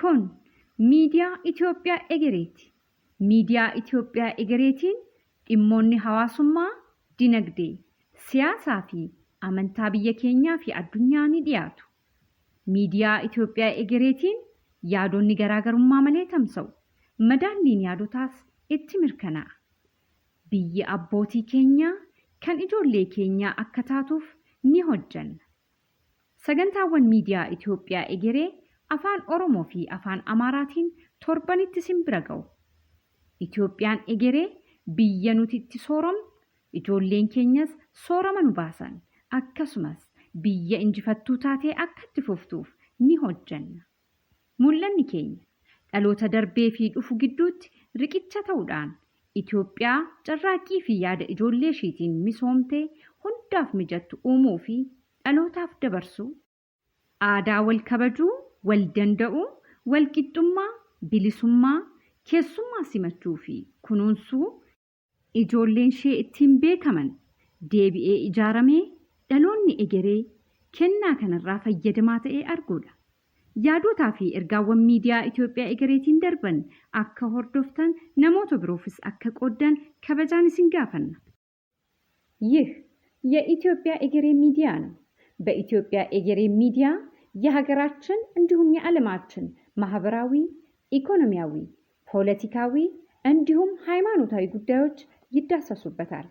Kun miidiyaa Itoophiyaa Egereeti. Miidiyaa Itoophiyaa Egereetiin dhimmoonni hawaasummaa, dinagdee, siyaasaa fi amantaa biyya keenyaa fi addunyaa ni dhiyaatu. Miidiyaa Itoophiyaa Egereetiin yaadonni garaagarummaa malee tamsa'u. Madaalliin yaadotaas itti mirkanaa'a. Biyyi abbootii keenyaa kan ijoollee keenyaa akka taatuuf ni hojjanna. Sagantaawwan miidiyaa Itoophiyaa Egeree Afaan Oromoo fi Afaan Amaaraatiin torbanitti isin bira ga'u. Itoophiyaan egeree biyya nuti itti sooromnu, ijoolleen keenyas soorama nu baasan, akkasumas biyya injifattuu taatee akka itti fuftuuf ni hojjanna. Mul'anni keenya dhaloota darbee fi dhufu gidduutti riqicha ta'uudhaan Itoophiyaa carraaqqii fi yaada ijoollee ishiitiin misoomtee hundaaf mijattu uumuu fi dhalootaaf dabarsuu, aadaa wal kabajuu, wal danda'uu, wal qixxummaa, bilisummaa, keessummaa simachuu fi kunuunsuu ijoolleen ishee ittiin beekaman deebi'ee ijaaramee dhaloonni egeree kennaa kanarraa fayyadamaa ta'ee arguudha. Yaadotaa fi ergaawwan miidiyaa Itoophiyaa Egereetiin darban akka hordoftan, namoota biroofis akka qooddan kabajaan isin gaafanna. ይህ የኢትዮጵያ ኤጌሬ ሚዲያ ነው። በኢትዮጵያ ኤጌሬ ሚዲያ የሀገራችን እንዲሁም የዓለማችን ማህበራዊ፣ ኢኮኖሚያዊ፣ ፖለቲካዊ እንዲሁም ሃይማኖታዊ ጉዳዮች ይዳሰሱበታል።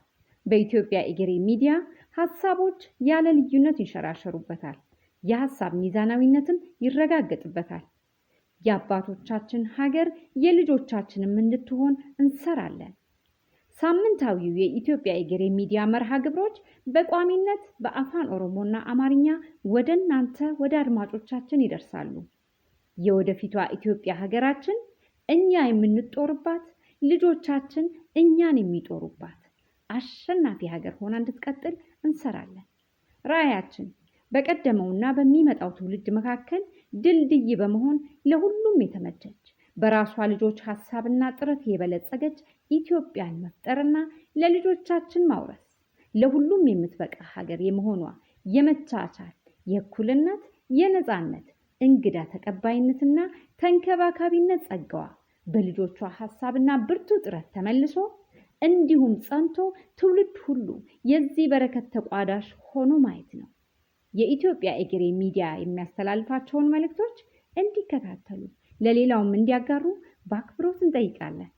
በኢትዮጵያ ኤጌሬ ሚዲያ ሀሳቦች ያለ ልዩነት ይንሸራሸሩበታል። የሀሳብ ሚዛናዊነትም ይረጋገጥበታል። የአባቶቻችን ሀገር የልጆቻችንም እንድትሆን እንሰራለን። ሳምንታዊው የኢትዮጵያ ኤጌሬ ሚዲያ መርሃ ግብሮች በቋሚነት በአፋን ኦሮሞና አማርኛ ወደ እናንተ ወደ አድማጮቻችን ይደርሳሉ። የወደፊቷ ኢትዮጵያ ሀገራችን እኛ የምንጦርባት፣ ልጆቻችን እኛን የሚጦሩባት አሸናፊ ሀገር ሆና እንድትቀጥል እንሰራለን። ራዕያችን በቀደመውና በሚመጣው ትውልድ መካከል ድልድይ በመሆን ለሁሉም የተመቸች፣ በራሷ ልጆች ሀሳብና ጥረት የበለጸገች ኢትዮጵያን መፍጠርና ለልጆቻችን ማውረስ፣ ለሁሉም የምትበቃ ሀገር የመሆኗ የመቻቻል፣ የእኩልነት፣ የነፃነት፣ እንግዳ ተቀባይነትና ተንከባካቢነት ጸጋዋ በልጆቿ ሀሳብና ብርቱ ጥረት ተመልሶ እንዲሁም ጸንቶ ትውልድ ሁሉ የዚህ በረከት ተቋዳሽ ሆኖ ማየት ነው። የኢትዮጵያ ኤጌሬ ሚዲያ የሚያስተላልፋቸውን መልእክቶች እንዲከታተሉ፣ ለሌላውም እንዲያጋሩ በአክብሮት እንጠይቃለን።